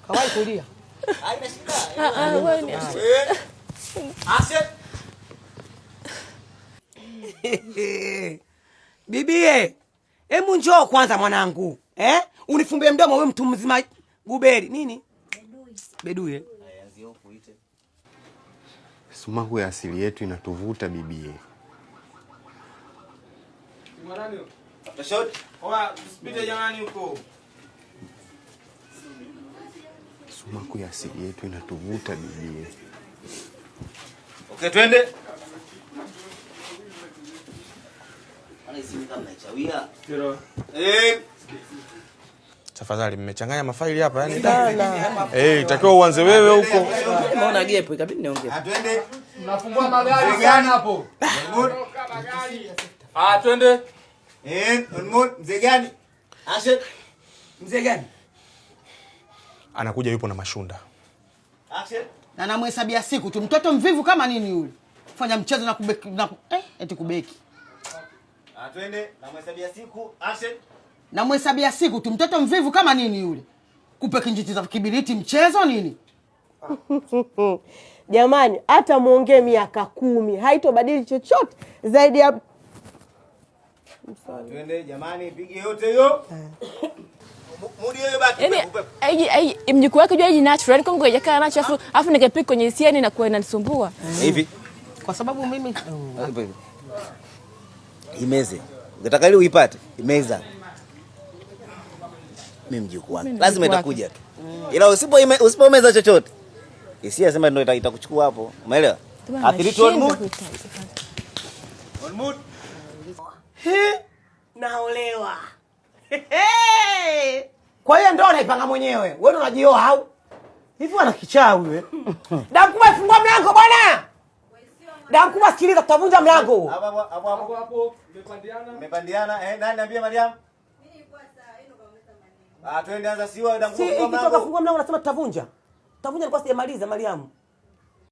Kawai kulia. Ah, ah, wewe ni Bibie, hebu njoo kwanza mwanangu. Eh? Unifumbie mdomo wewe mtu mzima guberi. Nini? Bedui. Eh? Sumaku ya asili yetu inatuvuta bibie. Sumaku ya asili yetu inatuvuta bibie. Okay, twende. Tafadhali mmechanganya mafaili hapa yani. Eh, itakiwa uanze wewe huko. Nimeona gap ikabidi niongee. Twende. Mnafungua magari sana hapo. Ah, twende. Eh, mzee gani? Ashe. Mzee gani? Anakuja yupo na mashunda. Ashe. Na namhesabia siku tu, mtoto mvivu kama nini yule. Fanya mchezo na kubeki na eti kubeki. Ah, twende. Namhesabia siku. Ashe. Namhesabia siku tu, mtoto mvivu kama nini yule. Kupe kinjiti za kibiriti mchezo nini? Jamani, hata muongee miaka 10 haitobadili chochote zaidi ya Twende jamani, pige yote hiyo. Mudi hiyo baki. Yaani ai mjukuu wake jua natural, yani kwangu haijakaa natural, afu nikapick kwenye hisia na kuwa inanisumbua. Hivi. Kwa sababu mimi Imeze. Ukitaka ile uipate, imeza. Mimi mjukuu wake. Lazima itakuja tu. Ila usipomeza chochote, hisia sema ndio itakuchukua hapo. Umeelewa? Athiri on mood. On mood. Naolewa. Kwa hiyo ndio unaipanga mwenyewe. Wewe unajioa au? Hivi wana kichaa wewe. Dankubwa fungua mlango bwana. Dankubwa sikiliza, tutavunja mlango huo. Hapo hapo hapo hapo. Mmepandiana. Mmepandiana. Nani niambie Mariam? Mimi nilikuwa sawa, yeye ndo kaongeza maneno. Ah, twende anza siwa Dankubwa Si fungua ikitoka mlango. Fungua mlango nasema tutavunja. Tutavunja, nilikuwa sijamaliza Mariam.